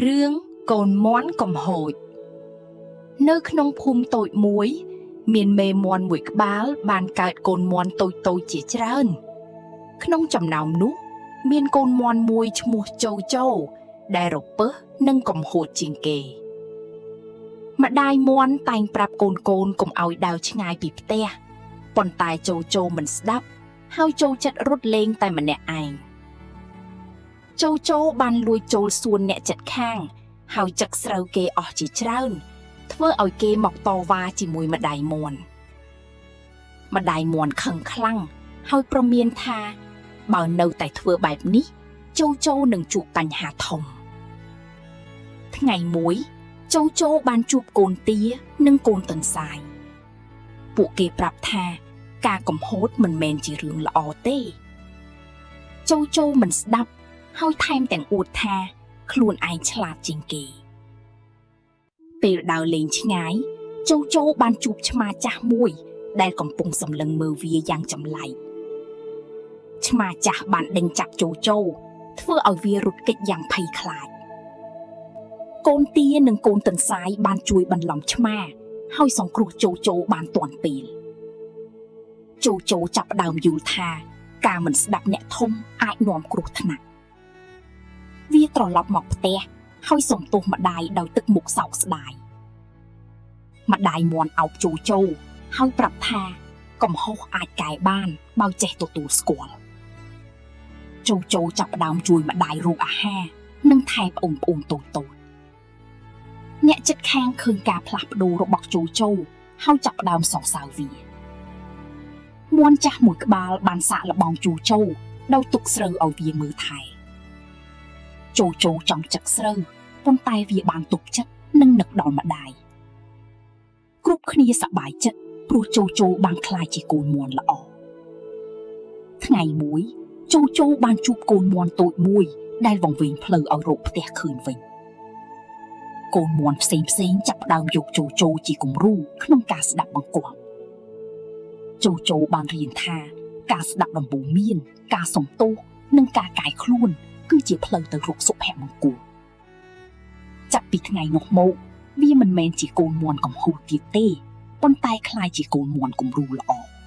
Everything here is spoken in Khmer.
រឿងកូនមាន់កំហូចនៅក្នុងភូមិតូចមួយ មានមេមាន់មួយក្បាលបានកើតកូនមាន់តូចៗជាច្រើន ក្នុងចំណោមនោះ មានកូនមាន់មួយឈ្មោះជោជោដែលរពឹសនិងកំហួចជាងគេ ម្ដាយមាន់តែងប្រាប់កូនកូនកុំឲ្យដើរឆ្ងាយពីផ្ទះប៉ុន្តែជោជោមិនស្ដាប់ ហើយចូលចិត្តរត់លេងតែម្នាក់ឯងជោជោបានលួចចូលសួនអ្នកចិត្តខាង ហើយចឹកស្រូវគេអស់ជាច្រើន ធ្វើឲ្យគេមកតវ៉ាជាមួយម្ដាយមាន់ម្ដាយមាន់ខឹងខ្លាំងហើយប្រមានថា បើនៅតែធ្វើបែបនេះជោជោនឹងជួបបញ្ហាធំ ថ្ងៃមួយជោជោបានជួបកូនទានិងកូនទន្សាយពួកគេប្រាប់ថាការកំហូតមិនមែនជារឿងល្អទេជោជោមិនស្ដាប់ហើយថែមទាំងអួតថា ខ្លួនឯងឆ្លាតជាងគេ ពេលដើរលេងឆ្ងាយជោជោបានជួបឆ្មាចាស់មួយ ដែលកំពុងសម្លឹងមើលវាយ៉ាងចម្លែកឆ្មាចាស់បានដេញចាប់ជោជោធ្វើឲ្យវារត់គេចយ៉ាងភ័យខ្លាច កូនទានិងកូនទន្សាយបានជួយបន្លំឆ្មា ហើយសង្គ្រោះជោជោបានទាន់ពេលជោជោចាប់ផ្ដើមយល់ថា ការមិនស្ដាប់អ្នកធំអាចនាំគ្រោះថ្នាក់វាត្រឡប់មកផ្ទះហើយសុំទោសម្ដាយដោយទឹកមុខសោកស្ដាយម្ដាយមាន់អោបជោជោហើយប្រាប់ថា កំហុសអាចកែបានបើចេះទទួលស្គាល់ជោជោចាប់ផ្ដើមជួយម្ដាយរកអាហារនិងថែប្អូនប្អូនតូចតូច អ្នកចិត្តខាងឃើញការផ្លាស់ប្ដូររបស់ជោជោហើយចាប់ផ្ដើមសរសើរវាមាន់ចាស់មួយក្បាលបានសាកល្បងជោជោដោយទុកស្រូវឲ្យវាមើលថែជោជោចង់ចឹកស្រូវប៉ុន្តែវាបានទប់ចិត្តនិងនឹកដល់ម្ដាយគ្រប់គ្នាសប្បាយចិត្តព្រោះជោជោបានក្លាយជាកូនមាន់ល្អថ្ងៃមួយជោជោបានជួបកូនមាន់តូចមួយដែលវង្វេងផ្លូវឲ្យរកផ្ទះឃើញវិញ កូនមាន់ផ្សេងផ្សេងៗចាប់ផ្ដើមយកជោជោជាគំរូក្នុងការស្ដាប់បង្គាប់ជោជោបានរៀនថាការស្ដាប់ដំបូន្មាន ការសុំទោសនិងការកែខ្លួន គឺជាផ្លូវទៅរកសុភមង្គលចាប់ពីថ្ងៃនោះមកវាមិនមែនជាកូនមាន់កំហូចទៀតទេប៉ុន្តែក្លាយជាកូនមាន់គំរូល្អ។